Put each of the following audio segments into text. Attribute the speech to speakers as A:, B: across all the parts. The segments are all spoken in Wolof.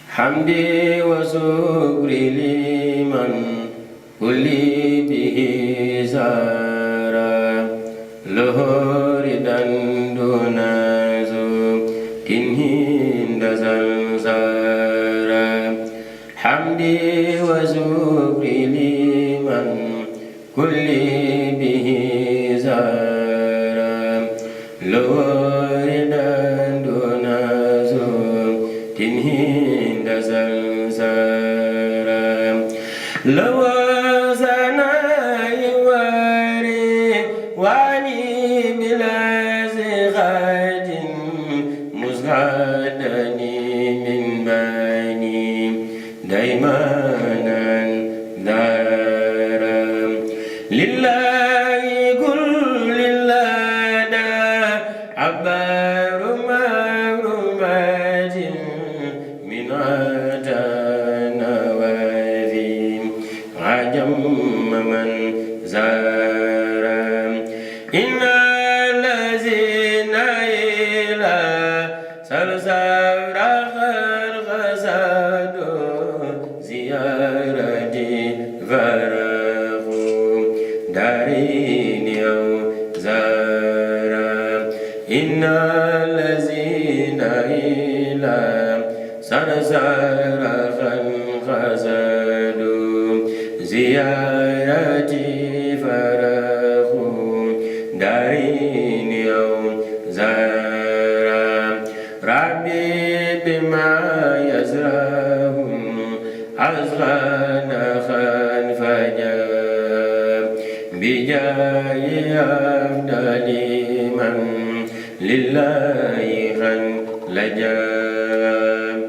A: حمدي وشكري لمن كل به زارا له ردا دون زوك هند زلزارا حمدي وشكري لمن كل به زارا له ردا دون زوك هند زلزارا لو زناي واري واني بلا زغاد مزغدني من بني دايما دارا لله قل لله دا عبار مرمج من عدنا وذي عجم من زارا إن الذين إلى سلسال غزاد زيارتي فرغوا دارين أو زارا إن الذين إلى سلسال غزاد زيارتي فرغوا دارين أو زارا ربي بما يزرعهم أزغان خان فجاب بجاي أفضل من لله خان لجاب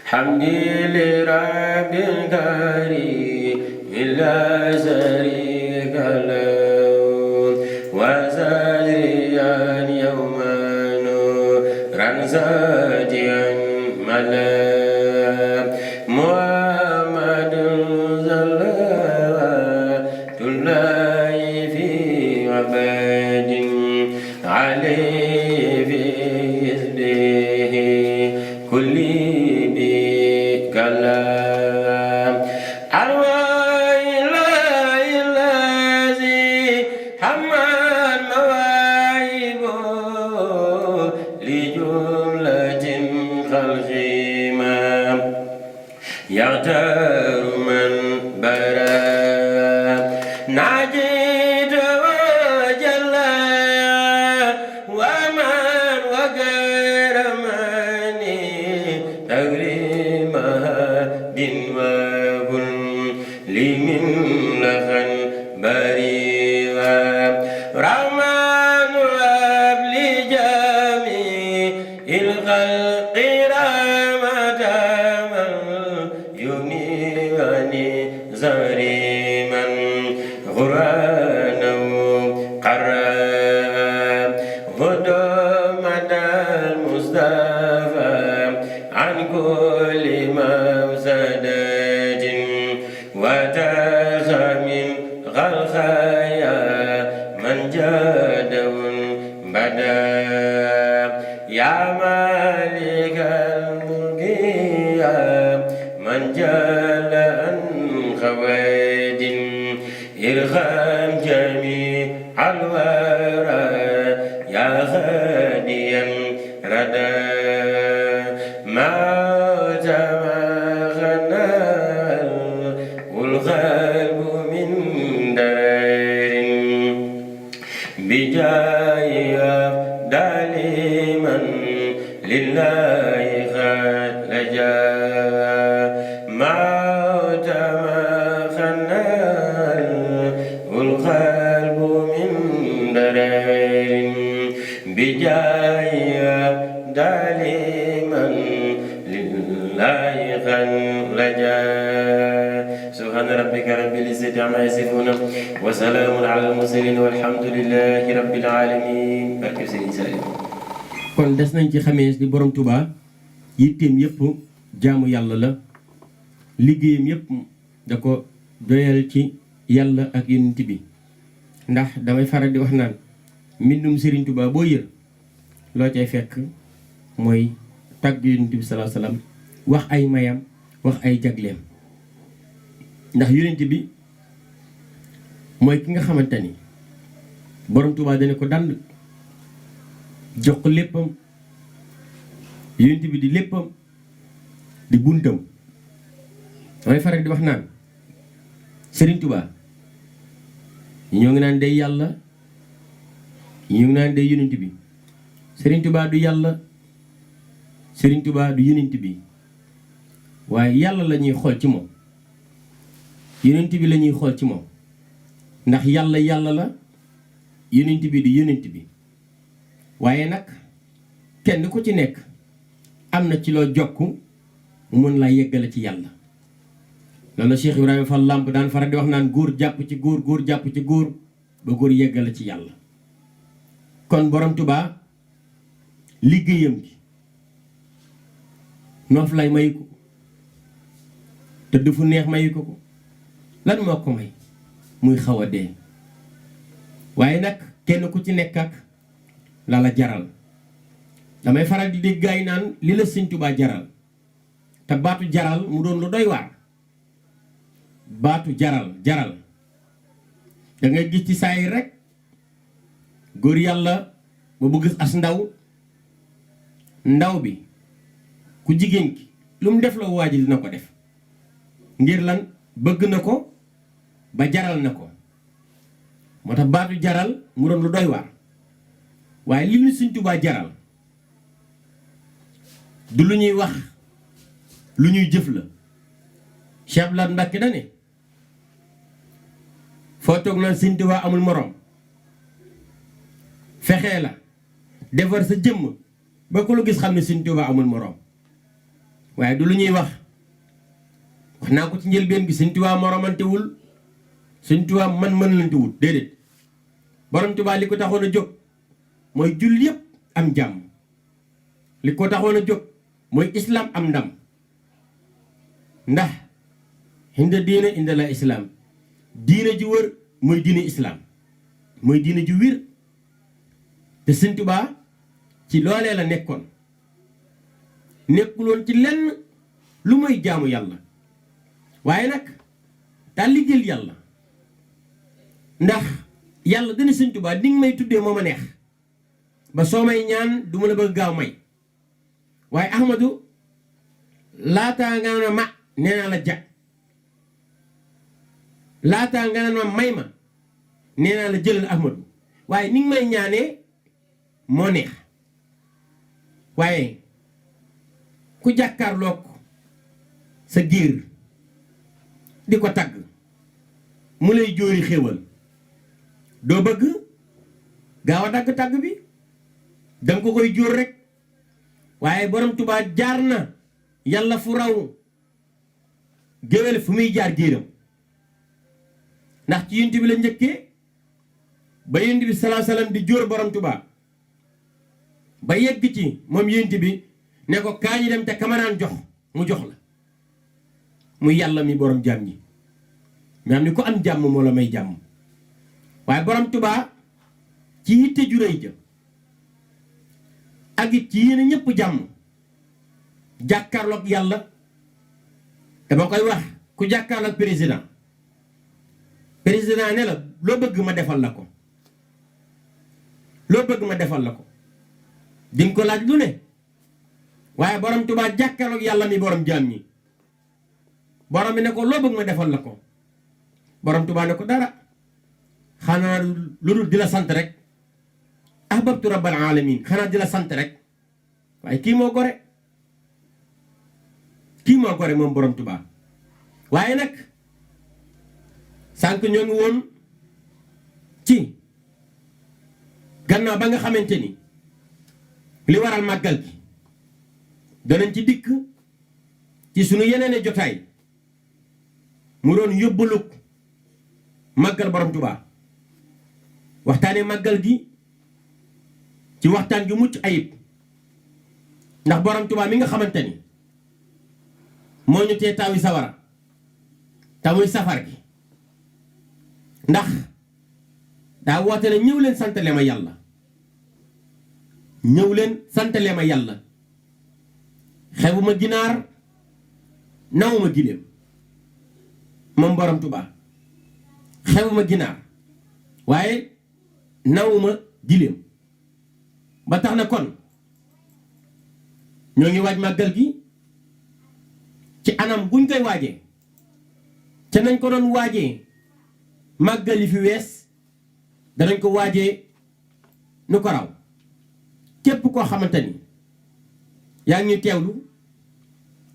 A: حمدي لرب الكريم لا شريك له وزاديا يوما نورا زاديا ملا محمد صلوات الله في عباد عليه في حزبه كل بكلام أرواح الله الذي حمل مواهبه لجملة خلقهما يغتر من برا ناجيت وجل ومن وغير مني تغريمها دين وبن لمن لخن بريغا رحمن وهب لجميع الخلق رحمة من يغني زريما غرانا قرا غدومة المصطفى عن كل مفسدة وتاخ من غلخايا من جاده بدا يا مالك الملك يا من جل عن خواد ارحم جميع الورى يا هاديا ردا ما تمغنى القلب من دار بجاه أفضل من لله قد لجا ما تمغنى القلب من دار بجاه أفضل من لله قد لجا سبحان ربك رب العزة عما يصفون وسلام على المرسلين والحمد لله رب العالمين. barke Serigne Saliou. kon des nañ ci xamee di borom Touba yitteem yëpp jaamu yàlla la liggéeyam yëpp da ko doyal ci yàlla ak yonent bi ndax damay faral di wax naan mbindum Serigne Touba boo yër loo cay fekk mooy tagg yonent bi sallallahu alayhi wasallam wax ay mayam wax ay jagleem ndax yonent bi mooy ki nga xamante ni borom Tuubaa dane ko dand jox ko léppam yonent bi di léppam di buntam damay faral di wax naan Serigne Touba ñoo ngi naan day yàlla ñoo ngi naan day yonent bi Serigne Touba du yàlla Serigne Touba du yonent bi waaye yàlla la ñuy xool ci moom yonent bi la ñuy xool ci moom ndax yàlla yàlla la yonent bi du yonent bi waaye nag kenn ku ci nekk am na ci loo jokk mu mën laa yeggale ci yàlla loolu Cheikh Ibrahima Fall Lamp daan faral di wax naan góor jàpp ci góor góor jàpp ci góor ba góor yeggale ci yàlla kon borom Tuubaa liggéeyam bi noof lay mayu ko tëdd fu neex mayu ko lan moo ko may muy xaw a dee waaye nag kenn ku ci nekk ak la la jaral damay faral di dégg gaay naan li la Sëñ Tuubaa jaral te baatu jaral mu doon lu doy waar baatu jaral da ngay gis ci saa yi rek góor yàlla ba bu gis as ndaw bi ku jigéen ki lu mu def la waa ji dina ko def ngir lan bëgg na ko ba jaral na ko moo tax baatu jaral mu doon lu doy waar waaye li ñu Sëñ Tuubaa jaral du lu ñuy wax lu ñuy jëf la Cheikh Abdoulaye Mbacké da ne foo toog naan Sëñ Tuubaa amul morom fexee la defar sa jëmm ba ko lu gis xam ne Sëñ Tuubaa amul morom waaye du lu ñuy wax naa ko ci njëlbeen gi Sëñ Tuubaa moromantewul Sëñ Tuubaa mën lantewul déedéet borom Tuubaa li ko taxoon a jóg mooy jul yëpp am jàmm li ko taxoon a jóg mooy islam am ndam ndax hinda diine inda la islam diine ji wër mooy diine islam mooy diine ji wir te Sëñ Tuubaa ci loolee la nekkoon nekkuloon ci lenn lu mooy jaamu yàlla waaye nag daal liggéeyal yàlla ndax yàlla dana Sëñ Tuubaa ni nga may tuddee moo ma neex ba soo may ñaan du ma la bëgg gaaw may waaye Ahmadu laataa nga naan ma nee naa la ja laataa nga naan ma may ma nee naa la jëlal Ahmadu waaye ni nga may ñaanee moo neex waaye ku jàkkaarloog sa giir di ko tagg mu lay jóori xéwal doo bëgg gaaw a dagg tagg bi danga ko koy jóor rek waaye borom Tuubaa jaar na yàlla fu raw géwél fu muy jaar giiram ndax ci yonent bi la njëkkee ba yonent bi salaa salaam di jóor borom Tuubaa ba yegg ci moom yonent bi ne ko kaa ñu dem te kamaraan jox mu jox la muy yàlla mi borom jàmm ñi mi am ni ko am jàmm moo la may jàmm waaye borom Tuubaa ci yitte ju rëy ja ak it ci yéene ñëpp jàmm jàkkaarloog yàlla dama koy wax ku jàkkaarloog président ne la loo bëgg ma defal la ko loo bëgg ma defal la ko dinga ko laaj lu ne waaye borom Tuubaa jàkkaarloog yàlla mi borom jaam ñi borom bi ne ko loo bëgg ma defal la ko borom Tuubaa ne ko dara xanaa lu dul di la sant rek ahbabtu rabbal alamin xanaa di la sant rek waaye kii moo gore moom borom Tuubaa waaye nag sànq ñoo ngi woon ci gannaaw ba nga xamante ni li waral màggal gi danañ ci dikk ci sunu yeneene jotaay mu doon yóbbalug màggal borom Tuubaa waxtaane màggal gi ci waxtaan gi mucc ayib ndax borom Tuubaa mi nga xamante ni moo ñu tee taawi sawara tamuy safar gi ndax daa woote ne ñëw leen santale ma yàlla ñëw leen santale ma yàlla xewuma ginaar
B: nawuma giléem moom borom Tuubaa xewuma ginaar waaye nawuma giléem ba tax na kon ñoo ngi waaj màggal gi ci anam guñ koy waajee ca nañ ko doon waajee màggal yi fi wees danañ ko waajee nu ko raw képp koo xamante ni yaa ngi teewlu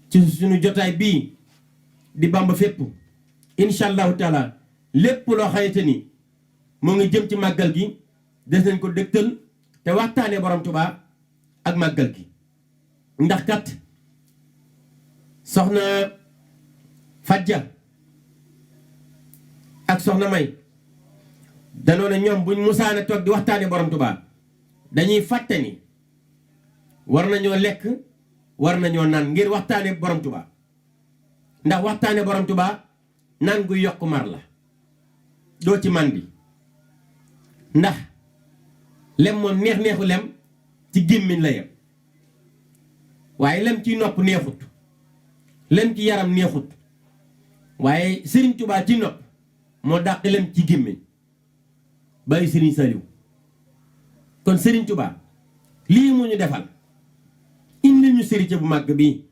B: ci suñu jotaay bii di Bamba Fépp incha allahu taala lépp loo xamante ni moo ngi jëm ci màggal gi des nañ ko dëgtal te waxtaanee borom Tuubaa ak màggal gi ndax kat soxna Fajja ak soxna May danoo ne ñoom buñ musaana toog di waxtaanee borom Tuubaa dañuy fàtte ni war nañoo lekk war nañoo naan ngir waxtaanee borom Tuubaa ndax waxtaanee borom Tuubaa naan gu yokk mar la doo ci màndi ndax lem moom neexu lem ci gémmiñ la yem waaye lem ci nopp neexut lem ci yaram neexut waaye Serigne Touba ci nopp moo dàq lem ci gémmiñ bàyyi Serigne Saliou kon Serigne Touba lii mu ñu defal indi ñu sëriñ bu màgg bii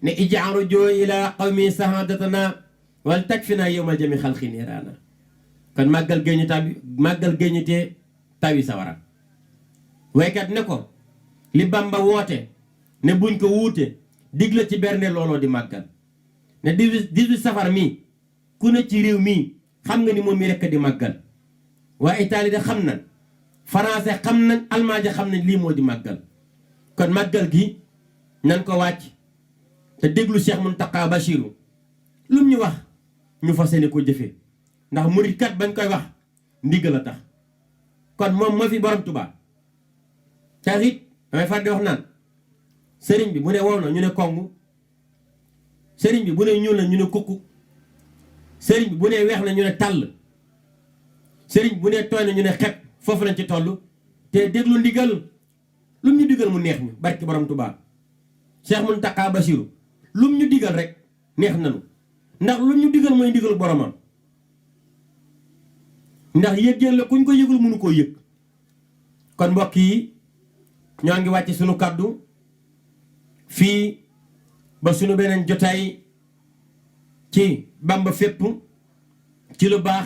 B: ne ijaaru jooy ila qawmi sahadatana wal takfina yawmal jami xalqi niiraana kon màggal géeñu tabi màggal géeñu te tawi sawara waykat ne ko li Bamba woote ne buñ ko wuute digle ci bernde looloo di màggal ne 18 safar mii ku ne ci réew mii xam nga ni moom mi rekk di màggal waa Italie de xam nañ français xam nañ allemand xam nañ lii moo di màggal kon màggal gi nan ko wàcc te déglu Cheikh Mountakha Bachirou lum ñu wax ñu fas yéene ko jëfee ndax murit kat bañ koy wax ndigal a tax kon moom moo fi borom Tuubaa ca it damay far di wax naan sëriñ bi bu ne wow na ñu ne kongu sëriñ bi bu ne ñuul na ñu ne kukku sëriñ bi bu ne weex na ñu ne tàll sëriñ bu ne tooy na ñu ne xepp foofu lañ ci toll te déglu ndigal lum ñu digal mu neex ñu barki borom Tuubaa Cheikh Mountakha Bachirou lum ñu digal rek neex nanu ndax lum ñu digal mooy ndigal boromam ndax yëggeel la kuñ ko yëgul mënu koo yëg kon mbokk yi ñoo ngi wàcc sunu kàddu fii ba sunu beneen jotaay ci Bamba Fépp ci lu baax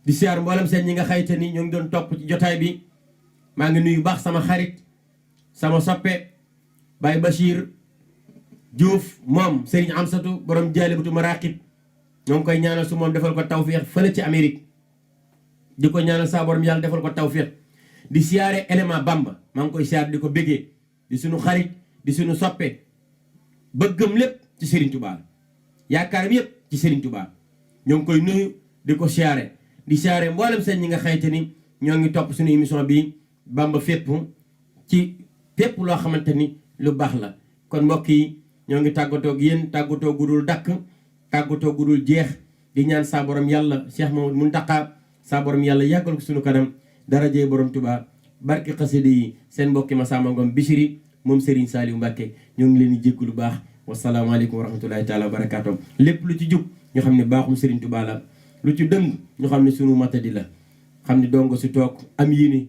B: di siyaar mboolem seen ñi nga xayte ni ñoo ngi doon topp ci jotaay bi maa ngi nuyu baax sama xarit sama soppe Baye Bachir Diouf moom Serigne Amsatou borom Jaalibatu Maraqib ñoo ngi koy ñaanal su moom defal ko tawféex fële ci Amérique di ko ñaanal saa borom yàlla defal ko tawféex di siyaare élément Bamba maa ngi koy siyaar di ko béggee di suñu xarit di suñu soppe bëggam lépp ci Serigne Touba yaakaaram yépp ci Serigne Touba ñoo ngi koy nuyu di ko siyaare di siyaare mboolem seen ñi nga xayte ni ñoo ngi topp suñu émission bi Bamba Fépp ci fépp loo xamante ni lu baax la kon mbokk yi ñoo ngi tàggatoo ak yéen tàggatoo gudul dakk tàggatoo gudul jeex di ñaan saa borom yàlla Cheikh Mamadou Mountakha saa borom yàlla yàggal ko suñu kanam darajee borom Tuubaa barki xasida yi seen mbokki Massamba Ngom Bichri moom Serigne Saliou Mbacké ñoo ngi leen di jégg lu baax wasalaamaaleykum wa rahmatullahi taala wa barakaatu lépp lu ci jub ñu xam ne baaxum Serigne Touba la lu ci dëng ñu xam ne sunu matadi la xam ne dongo si toog am yéene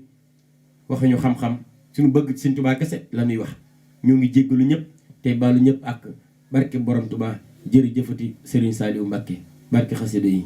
B: waxuñu xam-xam suñu bëgg Serigne Touba kese la ñuy wax ñoo ngi jéggalu ñëpp te baalu ñëpp ak barke borom Touba jërëjëfati Serigne Saliou Mbacké barke xasida yi